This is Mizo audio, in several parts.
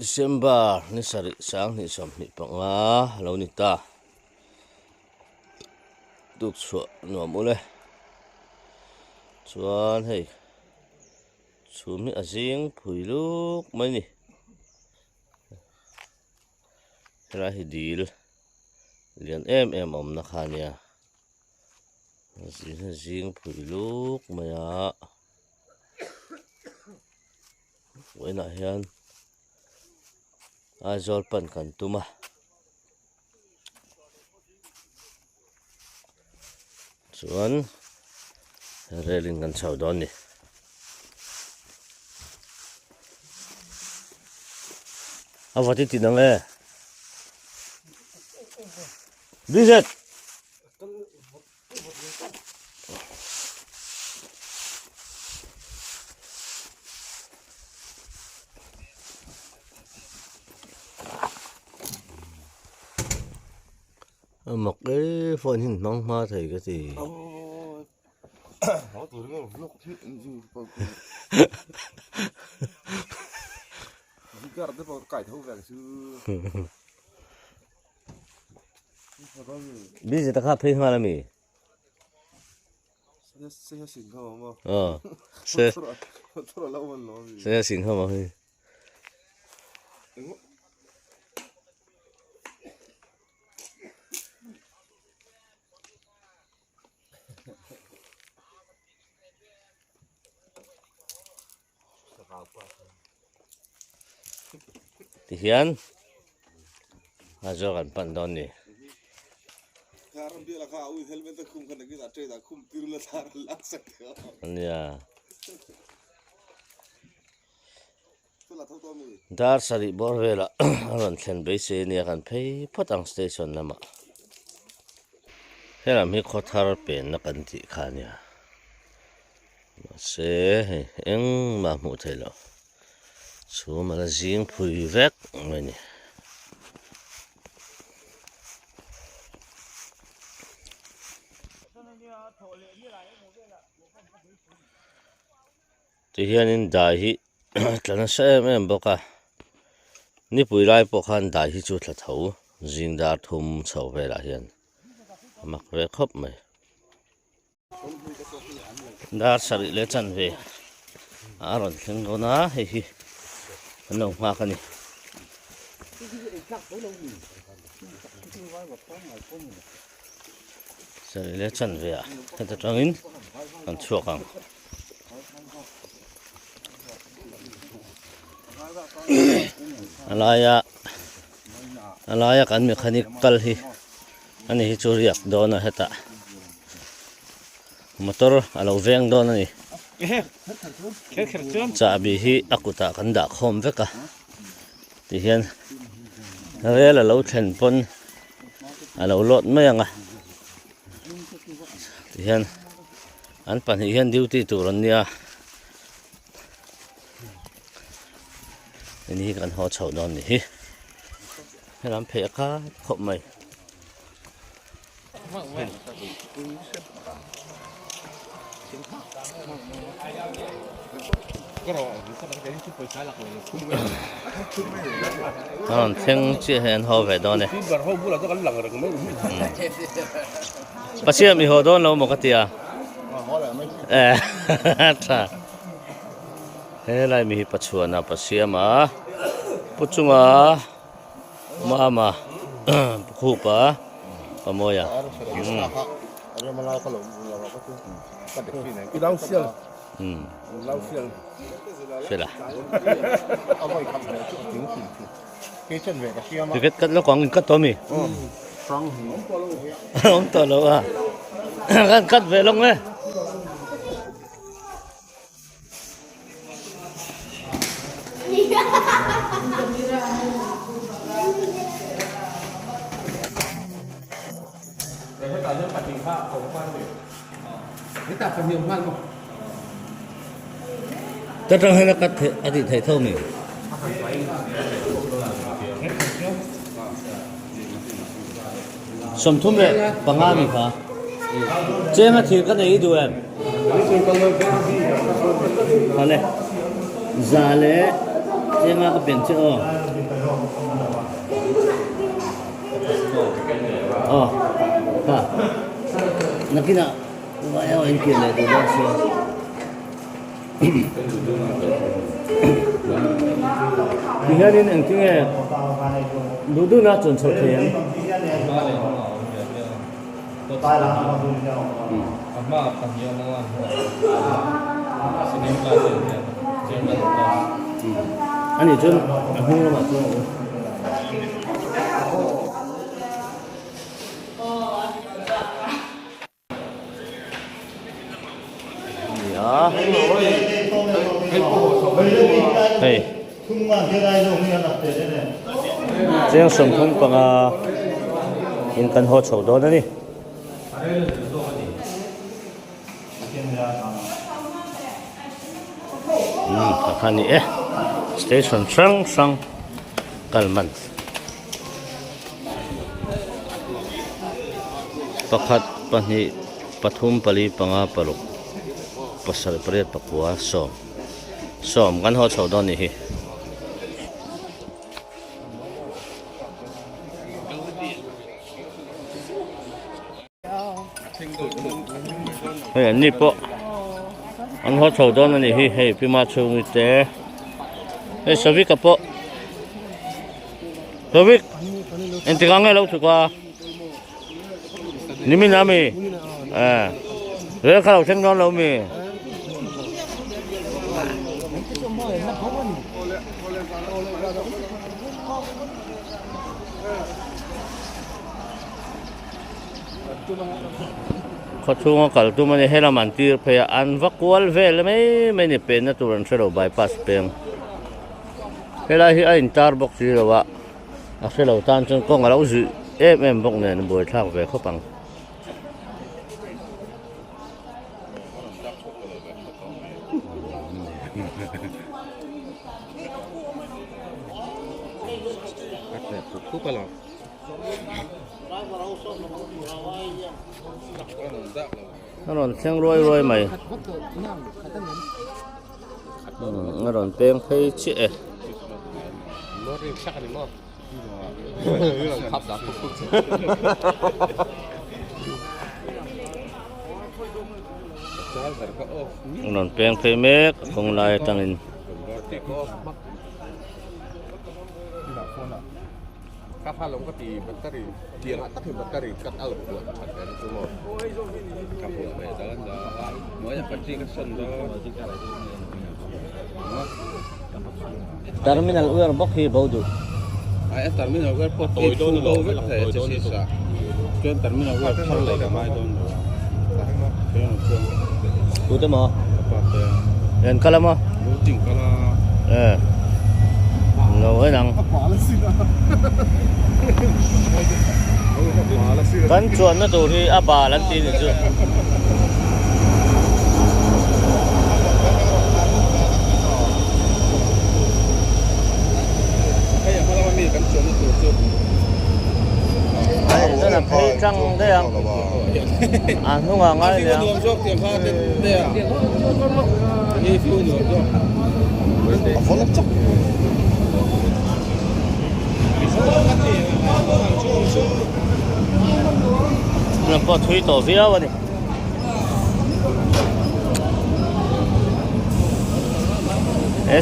December ni sarih 2025 a lo ni ta. Tuk chhuah nuam ule. Chuan hei chhum hi a zing phui luk mai a ni. Helai hi dil lian em em awmna kha a nia. Zing zing phui luk mai a. Vawiinah hian Aizawl pan kan tum a chuan rel in kan chho dawn a ni. A va ti tin ang e. Bizet. A mak e phone hi an hmang hma thei ka ti. Busy ta kha phei nghal ami? Aw se se sing kha maw hei. Tihian a zawk an pan dawn ni. Nia. Dar sarih bawr velah a rawn thlen beisei ania kan phei phawt ang station lamah. Helam hi khawthar penna kan tih kha ania. Mahse hei engmah hmuh theih loh chhum a la zing phui vek mai a ni. Tihianin dai hi tla nasa em em bawk a nipui lai pawh khan dai hi chu tla tho zing dar thum chho velah hian a mak ve khawp mai. Dar sarih leh chanve a rawn thleng dawn a hei hi an lo nghak a ni. Sarih leh chanve ah heta tangin kan chhuak ang. A laia a laia kan mechanic kal hi ani hi chu riak dawn a hetah motor a lo veng dawn a ni chahbi hi a kutah kan dah khawm vek a tihian rel a lo thlen pawn a lo lawt mai ang a tihian. An pahnih hian duty tur an nia. Hei hi kan haw chhoh dawn ni hi. Helam phei a khat khawp mai. A rawn thleng chiah hi an haw ve dawn e. Pasiam i haw dawn lo maw ka ti a? Tha. He lai mi hi Pachuana Pasiama pu chunga Mama pu Khupa Pamawia. Hria la. Ticket cut lawk ang in cut tawh ami? Awm tawh lo a. Kan cut ve lawng e. Ta tang hian a cut theih a tih theih tho mi? 35 mi kha chenga thir ka nei i duh em? Hale za leh chenga ka pen che aw. Aw pa nakinah vai ho in kir leh duh dawn sia. Tihianin engtinge duh duhna chuan chhoh thei ang. Ani chuan a hnung lamah chuan a awm. Hei cheng 35 in kan haw chho dawn a ni. Umm kha ni e station hrang hrang kal man. Pakhat pahnih pathum pali panga paruk pasarih pariat pakua sawm sawm kan haw chho dawn a nih hi. Hei an ni pawh an haw chho dawn a nih hi hei Pima chhungi te hei Savika pawh Savik engtik ang nge lo chhuk a nimin a mi eh rel kha lo thleng dawn lo mi. Khaw chhunga kal tum a ni helam an tir phei a an va kual vel mai mai a ni penna tur an hrelo bypass peng helai hi a intar bawk si lo a a hrelo tan chuan kawng a lo zuih em em bawk nen a buaithlak ve khawp ang. A rawn thleng ruai ruai mai a rawn peng phei chiah e. A rawn peng phei mek a kawng lai atangin. Ka hla lo ka ti battery tiang ah tak hi battery cut out buat that ve na chu maw ka buat ve dawn dawn hnuaiah battery ka sawn dawn Terminal uar bawk hi bo duh. Ai a terminal uar pawh tawi dawn lo vek thei a che si sa chuan terminal uar thar leh ka ngai dawn lo Tute maw? Ka pa te. Len kal a maw? Voting kal a. Eh. Lo en ang. Kan chuanna tur hi a bal an ti ni chu. Hei a hma lama mi kan chuanna tur chu. Hei chuan a phei tlang daih ang. A hnungah ngai leh ang. Lam pawh thui tawh viau a ni.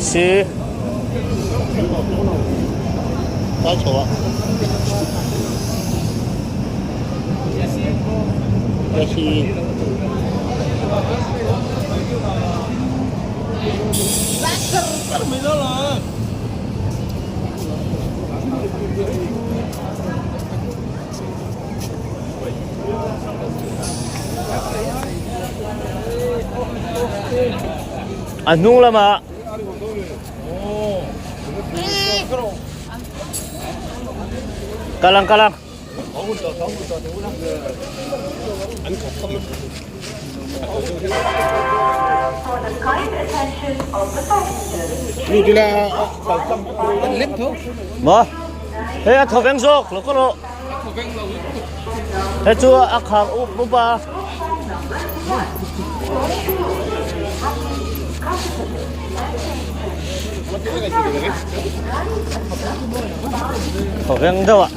SC A hnung lamah kal ang kal ang. Maw? Hei a thaw veng zawk lo ka rawh. Hei chu a khar up up a. Thawveng deuh ah.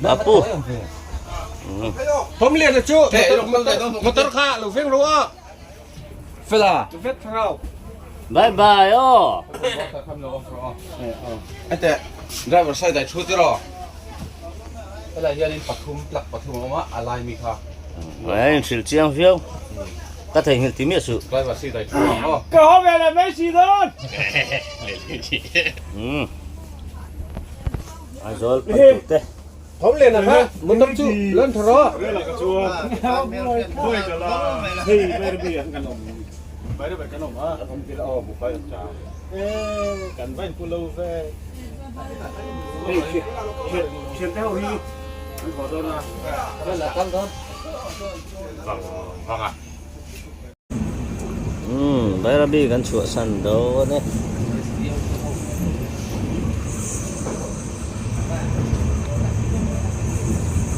Apu. Bye bye aw. Ete driver side ai thu tiraw. Helai hianin pathum plug pathum a awm a, a lai mi kha. Ai in hrilh chiang viau. Ka theihnghilh ti miah suh. Driver seat ai thu ang aw. Ka haw ve leh mai si dawn. Umm. Aizawl pan tur te. Umm Bairabi kan chhuahsan dawn e.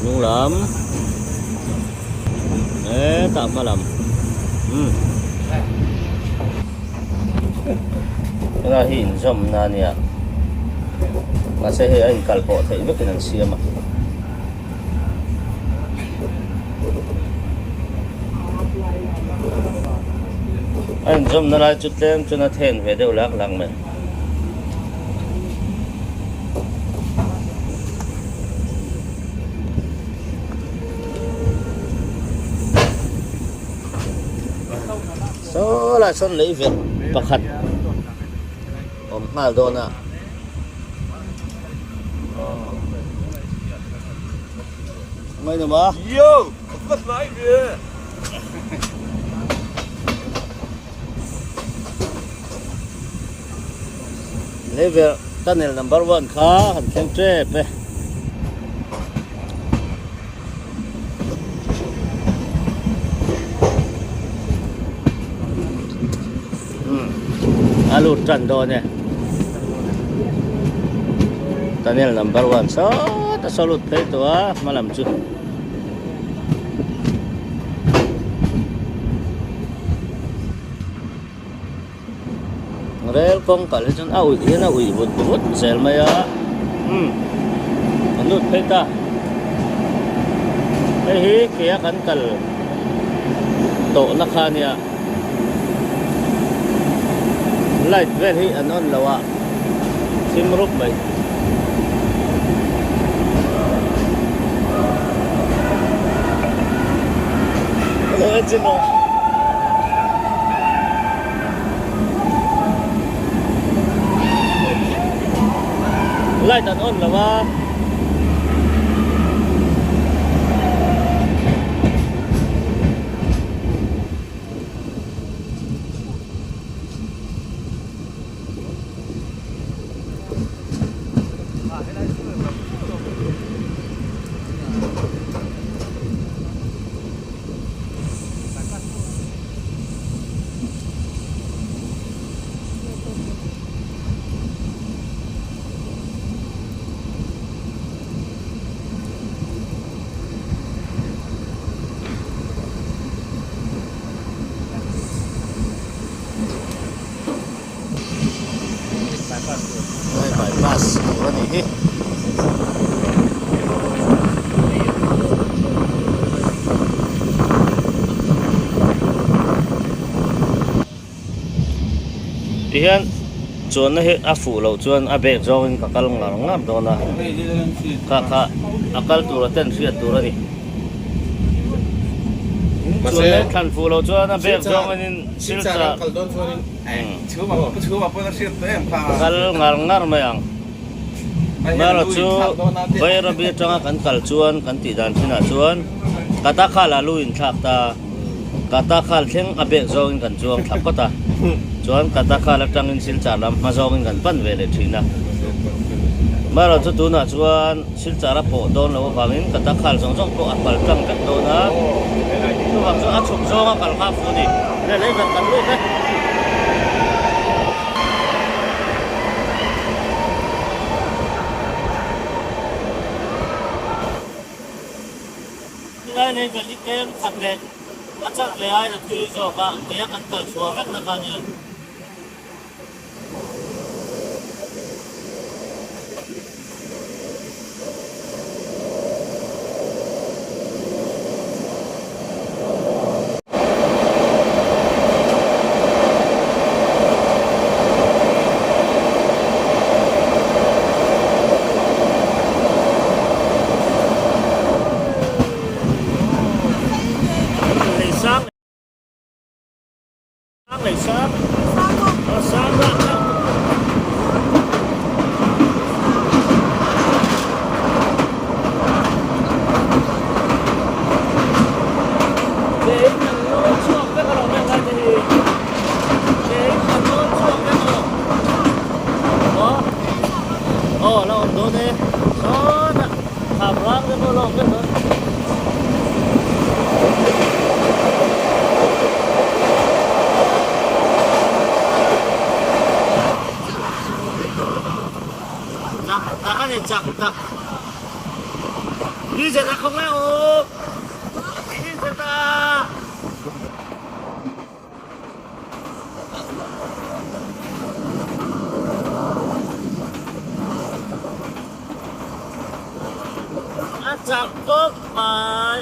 Hnung lam hetah hma lam umm helai hi inzawmna a nia mahse hei a inkal pawh theih vekin an siam a. A inzawmna lai chu tlem chuan a then ve deuh lak lak mai. Saw lai sawn lei verh pakhat awm nghal dawn a. Mai ni ma. Yo, ka hnai ve. Level tunnel number 1 kha han thleng tep e. A lut tan dawn e. Tunnel number 1 sawt a saw lut phei tawh a hma lam chu. Rel kawng kal hi chuan a uih hian a uih vut vut zel mai a umm an lut phei ta hei hi ke a kan kal tawhna kha a nia light vel hi an on lo a thim rup mai. Light an on lo a. Hei bypass tur a nih hi. Tihian chuanna hi a fuh loh chuan a bag zawngin ka kal ngar ngar dawn a kha kha a kal tura ten hriat tur a ni. Chuanna hi thlan fuh loh chuan a bag zawngin silchar Kal ngar ngar mai ang. Mara chu Bairabi atanga kan kal chuan kan tih dan thinah chuan Katakhala lu in thlak ta. Katakhal thleng a bek zawngin kan chuang thla phawt a, chuan Katakhal atangin Silchar lam hma zawngin kan pan ve leh thin a. Marawh chu tunah chuan Silchar a pawh dawn loh avangin Katakhal zawng zawng pawh a pal tlang vek dawn a, chuvang chu a chhuk zawnga kal kha a fu a ni. Le lei vek kan lut e. Chulai lei vek hi tlem khat leh a chak leh aiin a thui zawk a, kei a kan kal chhuah vek na kha a ni. A chak tawp mai.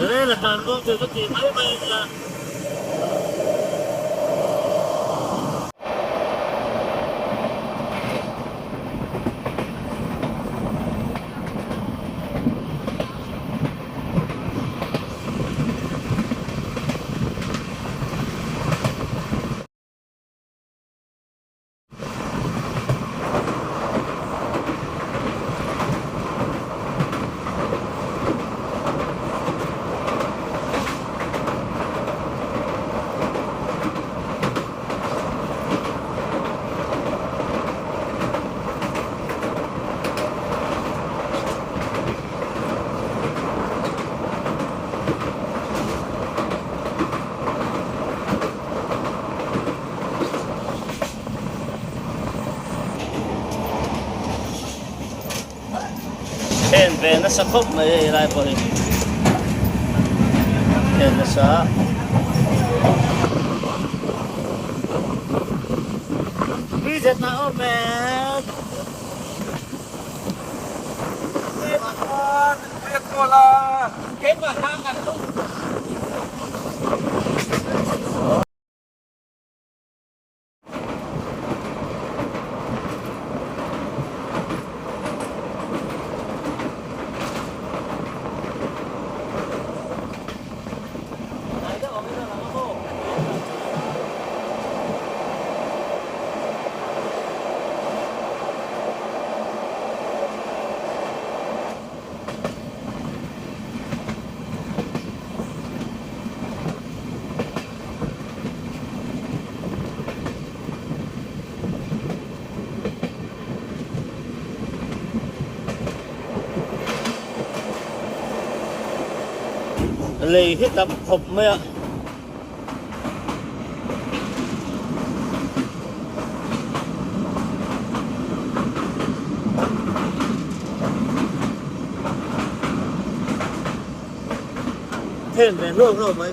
Rel a tlan dawn chu ka ti mai mai a nia. Khen ve nasa khawp mai hei lai pawh hi khen nasa. Lei hi tam khawp mai a. Then ve hluak hluak mai.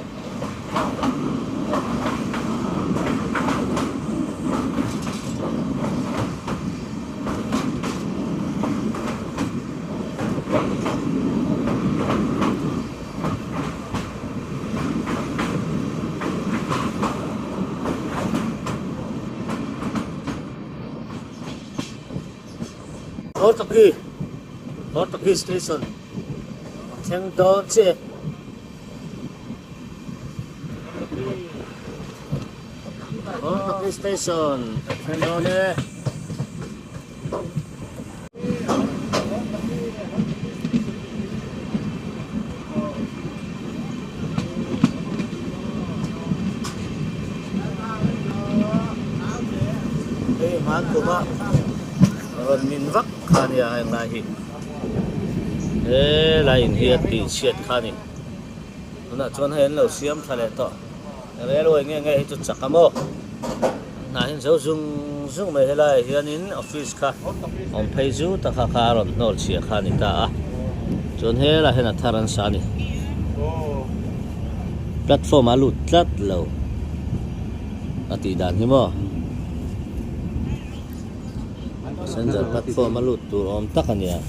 Hortoki Hortoki station thleng dawn chiah e. Hortoki station thleng dawn e. kuma rawn min vak kha nia heng lai hi helai in hi a tih chhiat kha a ni tunah chuan hei an lo siam tha leh tawh railway nge nge hi chu chak a maw hnah hi zo zung zung mai helai ah hianin office kha awm phei zu tak kha kha a rawn hnawl chhia kha a ni ta a chuan helai hian a thar an sa a ni platform a lut tlat lo a tih dan hi maw passenger platform a lut tur awm tak a nia.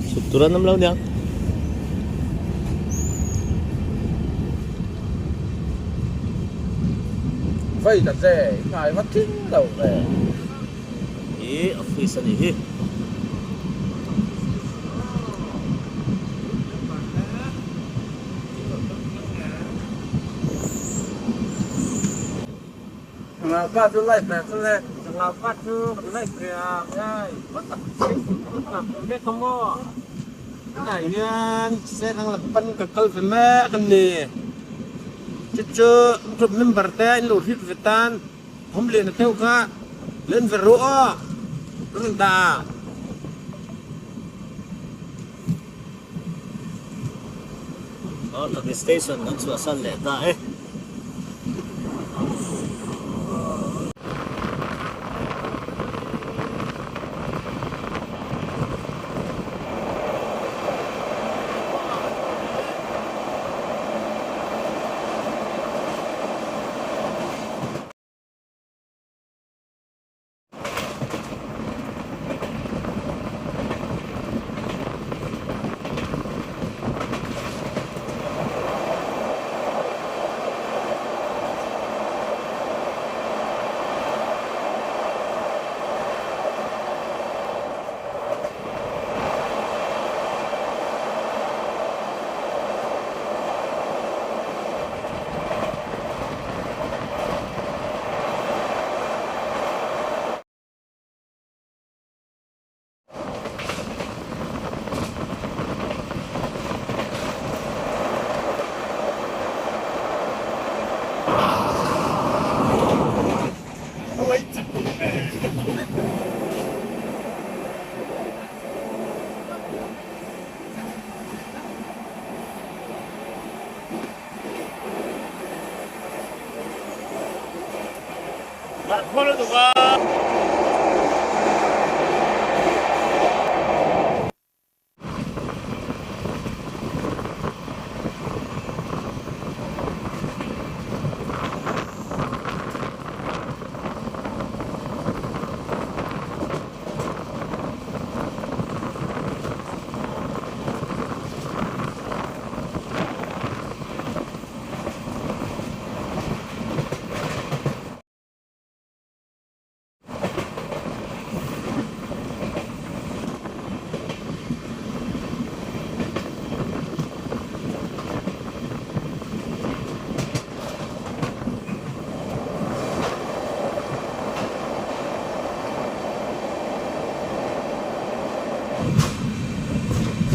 Chhuk tur an awm lo nia. Vai ta che i ngai va tling lo ve. Hi office a nih hi. Aw station kan chhuahsan leh ta e.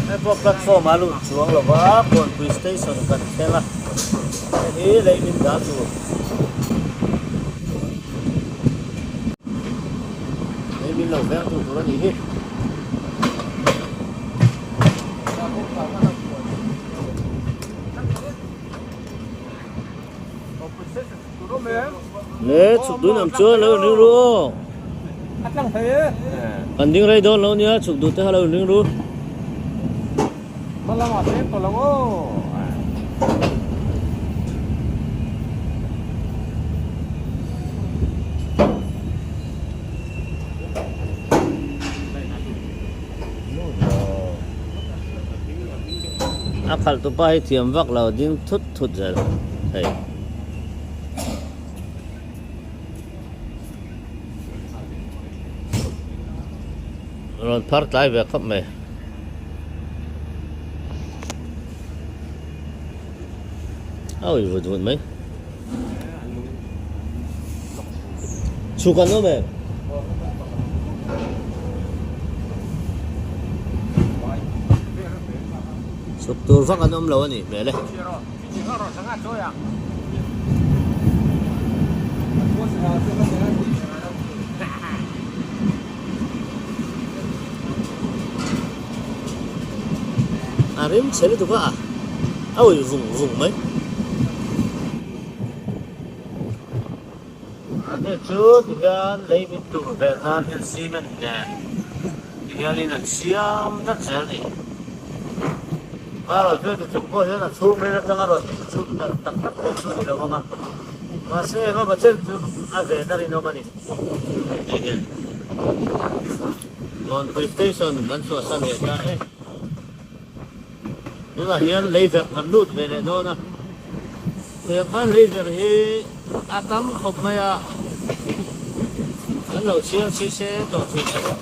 Hei pawh platform a lut chuang lo va Kawnpui station kan thleng a hei hi lei min dah tur lei min lo veng tu tur a nih hi. Le chhuk dun ang chuan lo inring ru aw. Kan ding rei dawn lo nia chhuk duh te kha lo inring ru. A khalh tupa hi thiam vak lo ding thut thut zel hei. Rawn phar tlai ve khawp mai. A ui vut vut mai. Chhuk an awm em? Chhuk tur vak an awm lo a nih hmel e. A rim chhe lutuk a, a uih vung vung mai. Hei chu tihian lei min tur vel nan hian cement nen tihianin an siam vek zel a ni. Kar rawn tu chung pawh hian a chhung ril atanga rawn chhut darh tak tak pawh chu a ni lo ang a, mahse engemaw chen chu a ven a rinawm a ni. Hei hian Kawnpui station kan chhuahsan leh ta e. Tunah hian leiverh kan lut ve leh dawn a, tiang khan leiverh hi a tam khawp mai a, kan lo chhiar chhi se tawh thin a ni.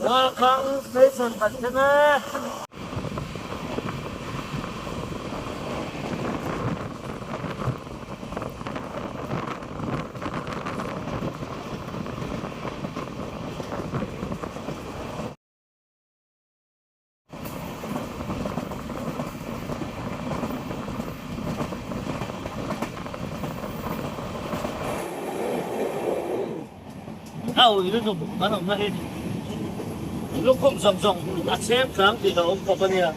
Mualkhang station kan thleng e. A ui lutuk kan awmna hi lukhum zawng zawng a chhem tlang tih a awm khawp a nia.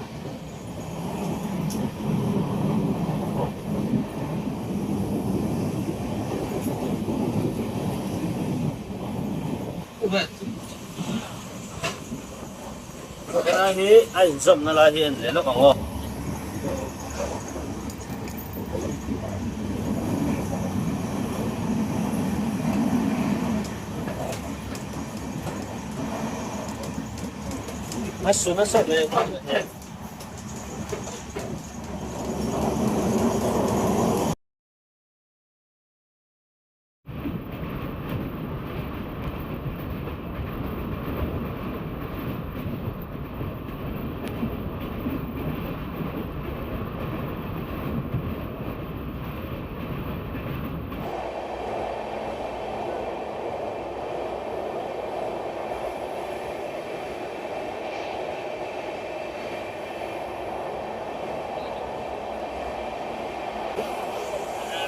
Helai hi a inzawmna lai hi a ni leh lawk ang aw. A su nasa ve khawp mai.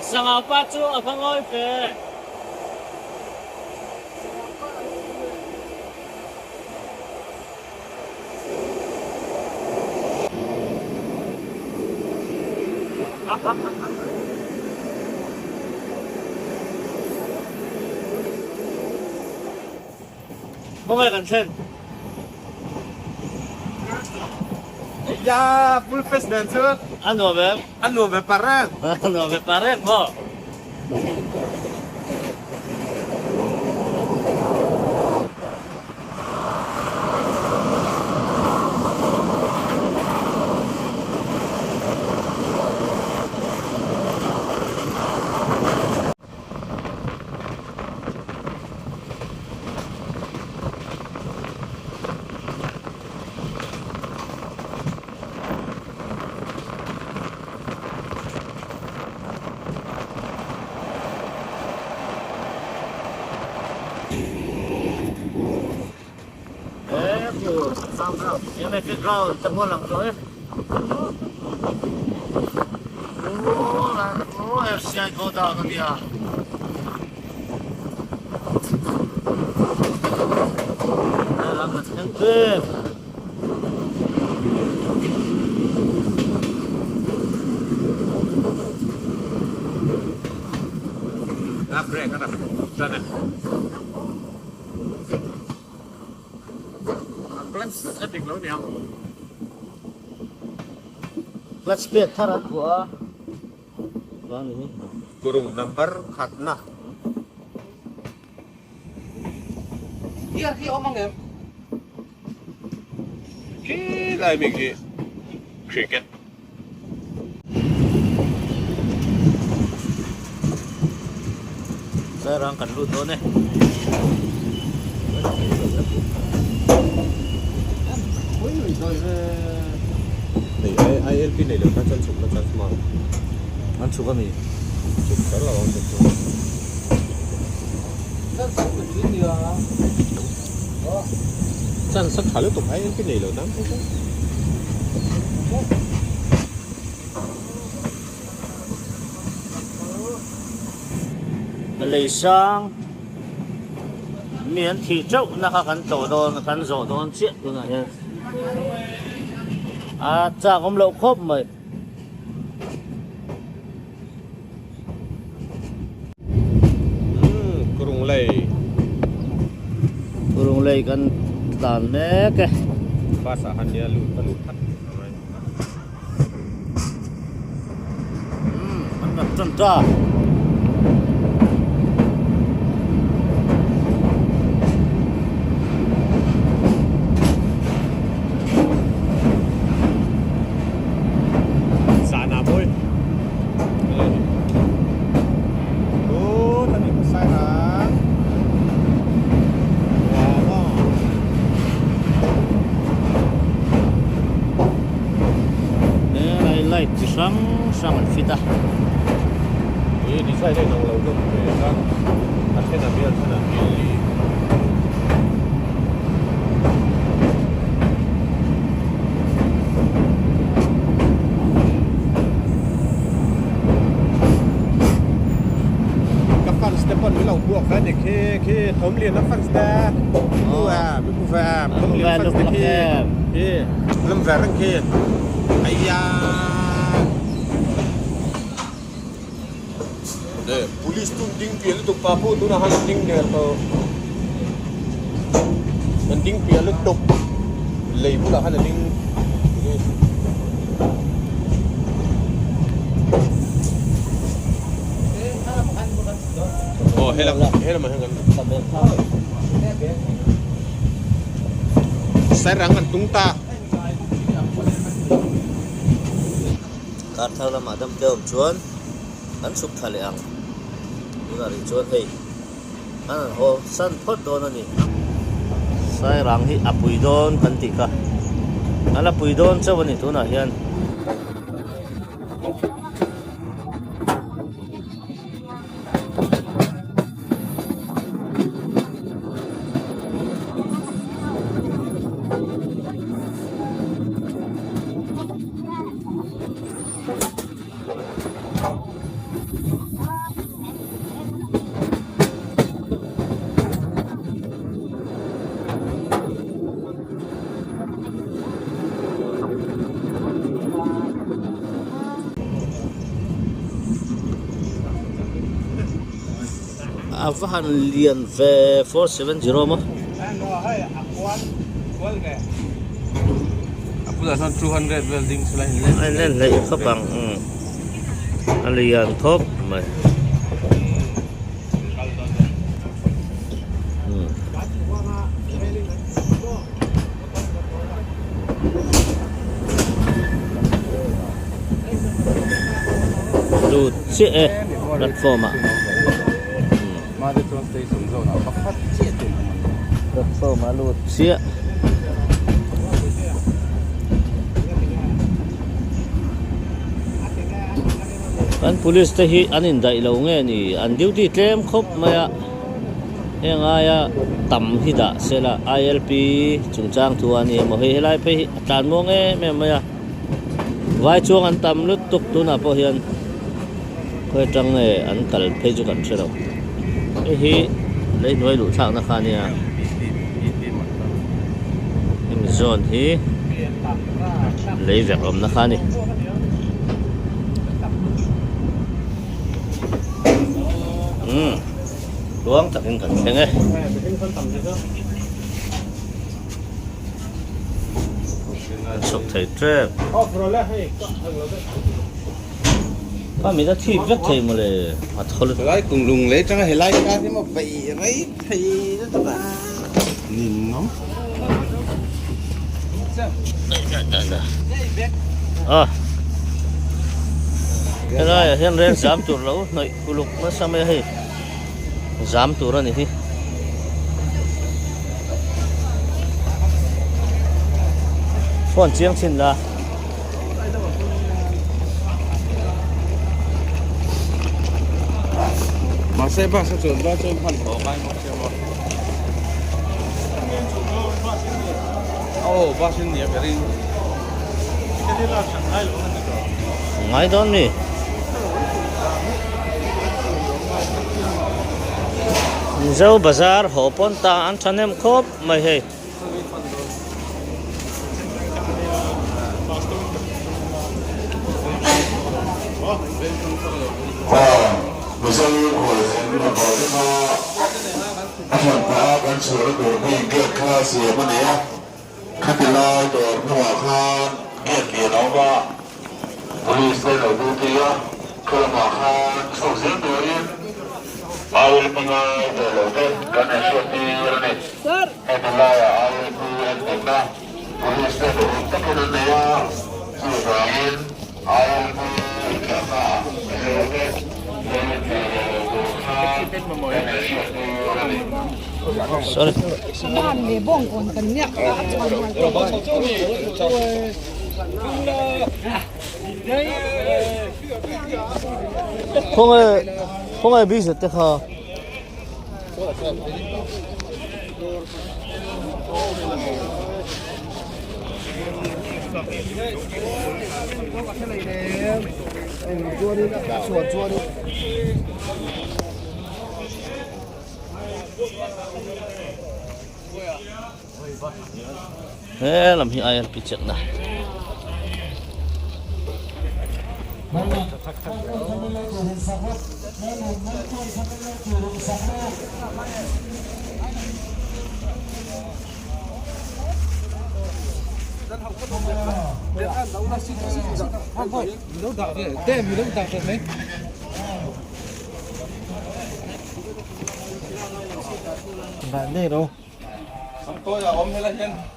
Sangau pa chu a va ngawi ve. Khawngaih kan thlen. Ya, full face nen chu. A nuam em? A nuam ve par reng. A nuam ve par reng maw? Ground te pawh a lang tawh e. FCI go down a nia. Lam kan thleng tep. A break a tan e. Clutch a dik lo niang. Clutch pek thar an phuah a. Vang ni. Kurung number khat na. Gear khi awm ang em? Khi lai mi khi cricket. Sairang kan lut dawn e. Nei ILP nei lo khan chuan chhuk na chance ma. An chhuk ami? Chhuk kher lo ang chhuk chu. Chance a tha lutuk ILP nei lo tan phei chuan. Lei sang mi an thih teuh na kha kan tlawh dawn kan zawh dawn chiah tunah hian a chak awm loh khawp mai. Kurung lei. Kurung lei kan tlan mek e. Bus ah han nia lut ka lut that mai. An rak tan ta. Zan ah mawi. Helai light chi hrang hrang an fit a. Ka fans te pawn min lo buak ve ni khi khi thawmlian a fans te pu a mi pu ve thawmlian fans te khi khi lam ve reng khi aiya police tun ding pian lutuk pa pawh tunah khan an ding der tawh an ding pian lutuk lei bulah khan a ding police. Aw helam helam ah hian kan. Sairang an tung ta. Kar thar lamah dam te awm chuan an chhuk tha leh ang. Tunah rih chuan hei an han haw san phawt dawn a ni. Sairang hi a pui dawn kan tih kha a la pui dawn chauh a ni tunah hian. A va han lian ve 470 maw A bulah chuan 200 vel ding sela in len a in len hleih khawp ang umm a lian khawp mai umm. Lut chiah e platform ah platform ah lut chiah. Kan police te hi an indaih lo nge ni an duty tlem khawp mai a. Heng aia tam hi dah se la ILP chungchang thu a ni emaw hei helai phei hi a tlan muang em em mai a vai chuang an tam lutuk tunah pawh hian khawi atang nge an kal phei chu kan hre lo hei hi lei hnuai luh thlakna kha a nia hemi zawn hi lei vek awmna kha a ni. Umm tluang takin kan thleng e. Kan chhuk thei tep. Ka mit a thip vek thei mawle a thaw lutuk. Helai kum lung lei tanga helai kar hi maw bei rei thei lutuk a ninawm. Helai ah hian rel zam tur lo hnawih uluk nasa mai a hei zam tur a ni hi. Phone chiang chhin la. Mahse bus a chuan ba chuan hman hlawh ngai bawk sia maw. Aw bus in nia berin. Ngai dawn mi. Mizo bazar haw pawn ta an thahnem khawp mai hei. A hran phah a kan chhuahna tur hmun gate kha siam a ni a, khati lai dawr hnungah khan gate lian a awm a, police te lo duty a, khaw lamah khan chhuak zel turin ILP ngai ve lo te kan inhriat tir a ni. Heti laiah ILP an dikna police te duhawm takin an nei a, chuvangin ILP inthahna ah Mizo te volunteer ve lo tur khan kan inhriat tir a ni. Sorry. Khawngaih khawngaih bik zet te kha. He lam hi ILP check na.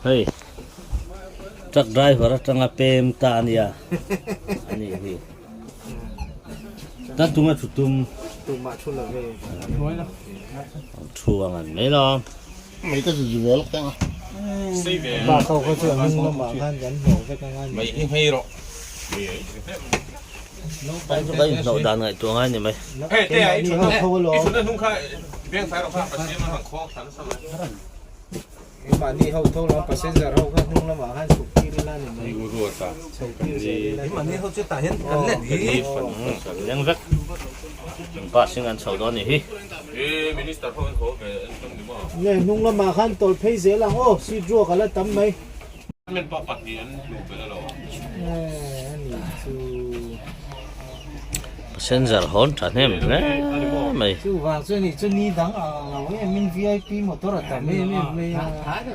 Hei. Truck driver atanga pem ta a nia a nih hi. Tan tunga thu tum. Tumah thu lo ve. Thu ang an mai lo. Mai ka zu vel teng a. Bak ho kha chu a hnung lamah khan kan hnawh vek anga ni. Mai hi nghei rawh. Tan chu ka inhnawh dan ngaihtuah ngai ni mai. Hei te a i thutna i thutna hnung kha beng fai rawh kha pasien a rawn khawng thla nasa mai. Mahni ho tho lam passenger ho kha hnung lamah khan chhuk tir ila ni mai. Chho tir zel ila ni mai. Mahni ho chu tah hian kan let hi. Leng vek. Bus in an chho dawn ni hi. Minister ho an haw ve an tum ni maw? Nge hnung lamah khan tawlh phei zel ang aw seat ruak a la tam mai. Men pawh pahnih an hmuh belh alawm. Nge a nih chu. Passenger hawn tha hnem hle mai. Chuvang chu nih chu ni dang ang ang lo em in VIP motor a tam em em mai a.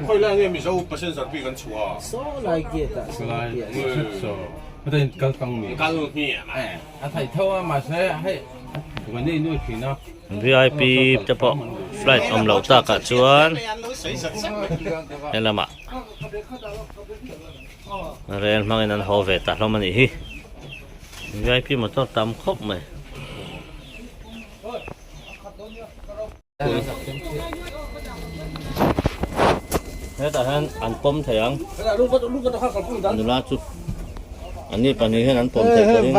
Khawi lai nge Mizo passenger bik an chhuah a? Saw lai gate ah saw piah saw. Kal hmiah mai. A theih tho a mahse hei buaina in nuai thin a. VIP te pawh flight awm loh takah chuan helamah rel hmangin an haw ve ta hlawm a nih hi. VIP motor tam khawp mai. Hetah hian an pawm thei ang. Nula chu an ni pahnih hian an pawm thei ka ring.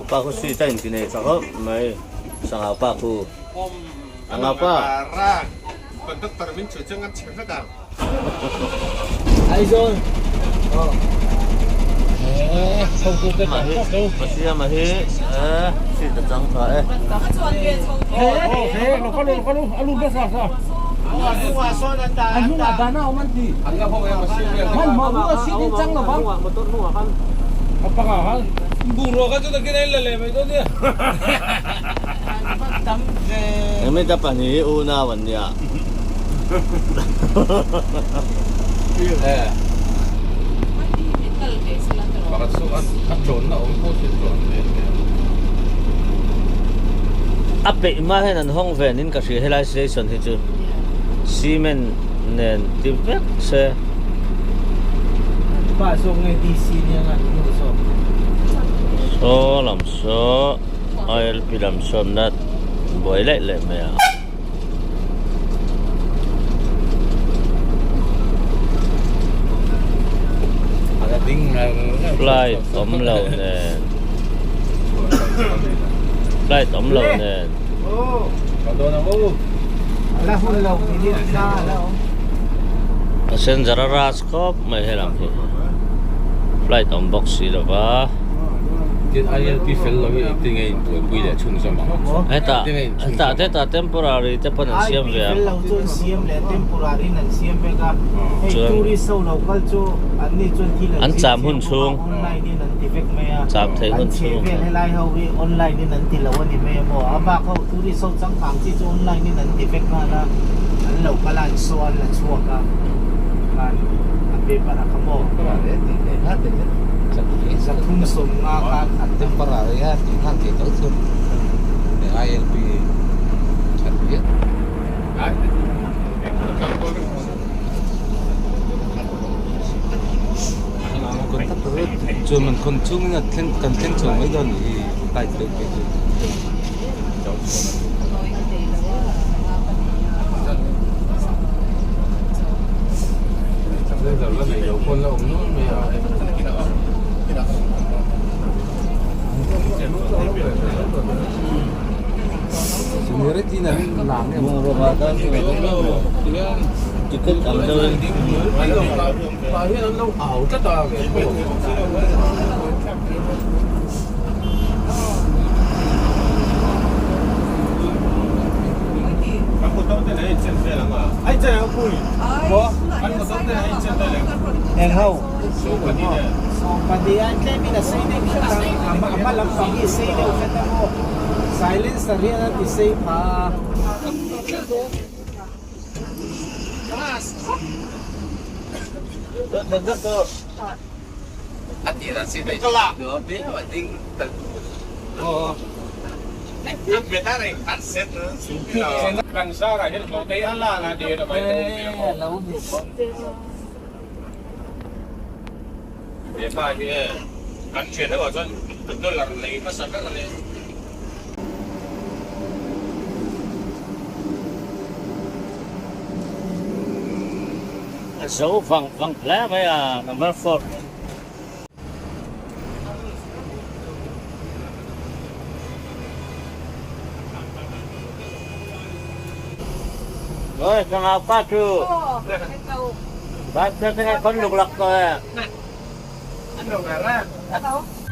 Upa khu sweet a inti nei tha khawp mai sangau pa khu. Sangau pa. Conductor min chhui chuan kan chhe vek ang. Aizawl. Pasiama hi seat a chang tha e. Hemi te pahnih hi unau an nia. A peih hma hian an hawng ve niin ka hria helai station hi chu cement nen ti vek se. Saw lam saw ILP lam sawn la buai laih laih mai a. Flight awm lo nen Flight awm lo nen Passenger a rush khawp mai helam hi Flight awm bawk si lo va. Tin ILP fel lo hi engtin nge inbuaipui leh chhunzawm ang? Hetah hetah hetah temporary te pawn an siam ve ang. ILP fel lo chu an siam leh temporary in an siam vek a. Hei tourist ho lo kal chu an ni chuan thil an zir chiang bawk a online in an ti vek mai a. Cham theih An hun chhe chhung. vel helai ho hi online in an ti lo a ni mai a maw. A bak ho tourist ho changkang chi chu online in an ti vek nghal a. An lo kal a an saw an la chhuak a. Khan a paper a kha maw. Zathum sawmnga khan a Temporary a tih khan tih tho chu ILP that viau. Chuan man khawn chungin a thleng kan thleng chho mai dawn nih hi tight deuh phei chu. Ticket ang deuh in. Eng ho sawmpadi a tlem in a sei deuh hret a a hma lam pang hi a sei deuh hret a maw silencer hian a ti sei pha a. He pa hi e kan thian ho ah chuan dollar lei hmasa ber a ni. A zo vang vang hle mai a number four. Ôi, thằng nào phát chú? Bác sẽ sẽ con lục lặc rồi.